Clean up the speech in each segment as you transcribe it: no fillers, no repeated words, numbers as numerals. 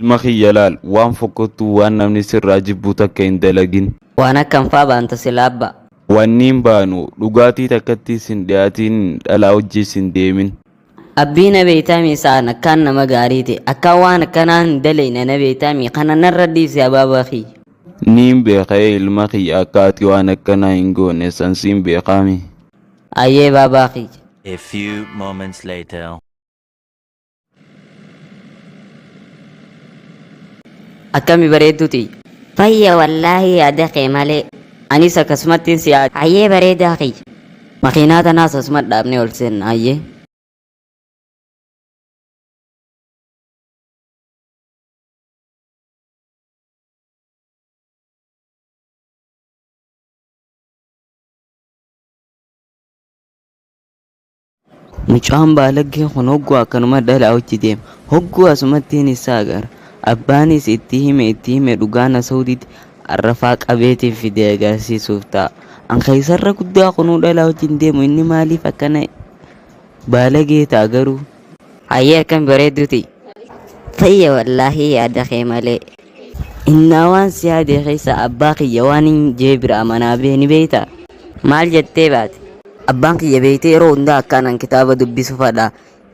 Ilma kiyya laal, waan fokkottuu waan namni sirraa jibbu takka hin dalagin. Waan akkam faa baanta sila abba? Wanniin baanu, dhugaatii takkattiis hin dhiyaatin, dhalaa wajjiis hin deemin. Abbii na beeytaamii sa an akkaan nama gaarii ta'e, akkaan waan akkanaa hin daleyne na beeytaamii, kana narra dhiisi abaabaa kiyya. Niin beeka ee ilma kiyya akka ati waan akkanaa hin goone san siin beekaamii. Ayyee baabaa kiyya. A few moments later. Akkami bareedduu tiyya. Fayya wallaahi yaada kee malee. Anis akkasumattiin si yaada. Hayyee bareedaa kiyya. Makiinaa tanaas asuma dhaabnee ol seenna hayyee. Mucaan baalaggee kun hogguu akkanuma dhalaa hojji deema. Hogguu asumattiin isaa agara. Abbaanis itti hime itti hime dhugaa na sawditti arrafaa qabeetiin fidee agarsiisuuf ta'a. An keessarra guddaa kunuu dhalaa wajjin deemu inni maaliif akkana baalagee ta'a garuu? Hayyee akkami bareedduu tiyya. Fayya wallaahi yaada kee malee. Innaa waan si yaade keessa abbaa kiyya waan hin jee biraa manaa bee ni beeytaa? Maal jettee baate? Abbaan kiyya beeytee yeroo hundaa akkaan an kitaaba dubbisu fadha.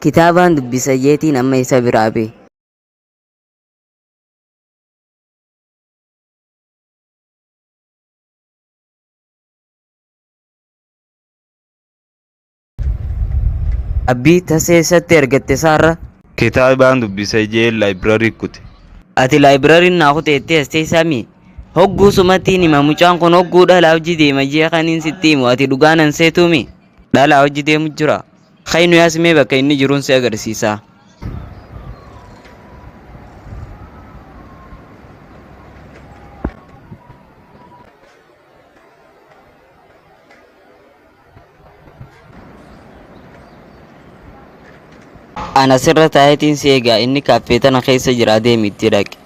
Kitaabaan dubbisa jeetiin amma isa biraa bee. Abbii tasa eessatti argatte saarra? Kitaabaan dubbisa jee library kute. Ati library naa kute jettee as teessaa mii? Hogguu sumattiin hima mucaan kun hogguu dhalaa hojii deema jee kaniin sitti himu ati dhugaa nan seetuu mii? Dhalaa hojii deemu jira. Kayi nu yaasi mee bakka inni jiruun si agarsiisaa. An asirra taa'eetiin si eegaa inni kaaffee tana keessa jira deemi itti dhaqi.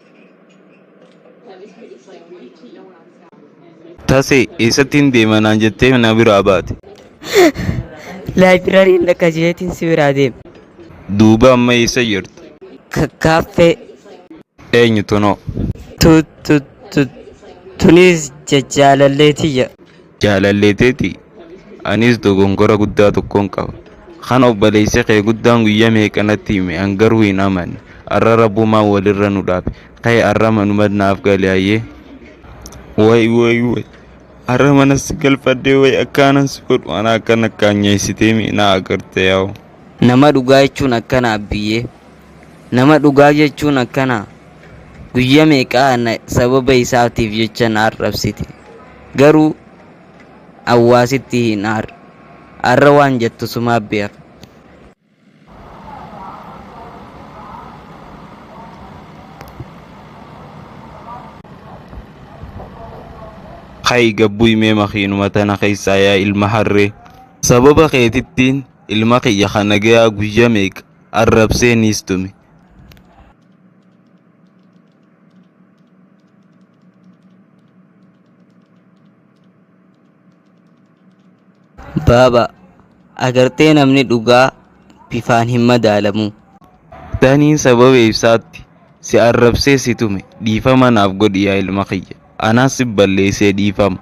Tasee eessattiin deema naan jettee na biraa baate. Laayibirariin dhaqa jeetiin si biraa deema. Duuba amma eessa jirta? Kaaffee. Eenyu tunoo? Tu tu tu tunis jaalallee tiyya. Jaalallee teetii? Anis dogongora guddaa tokkon qaba. Kan obboleessi kee guddaan guyya meeqa natti hime an garuu hin amanne. Arra Rabbumaan walirra nu dhaabe. Ka'i arra manuma naaf gali hayyee. Way way way. Arra mana si galfadhee way akkaanan si godhu ana akkan akkaan nyeessitee mi na agarte yaa'u. Nama dhugaa jechuun akkana abbiyyee. Nama dhugaa jechuun akkana. Guyya meeqa ana sababa isaatiif jecha na arrabsite. Garuu an waa sitti hin aarre. Arra waan jettu sumaa beeka. Ka'i gad bu'i mee makiinuma tana keessaa yaa ilma harree. Sababa keetittiin ilma kiyya ka nagayaa guyya meeqa arrabsee niis tume. Baaba, agartee namni dhugaa bifaan hin madaalamu. Taniin sababa ibsaatti si arrabsee si tume dhiifama naaf godhi yaa ilma kiyya. Anaa si balleessee dhiifama.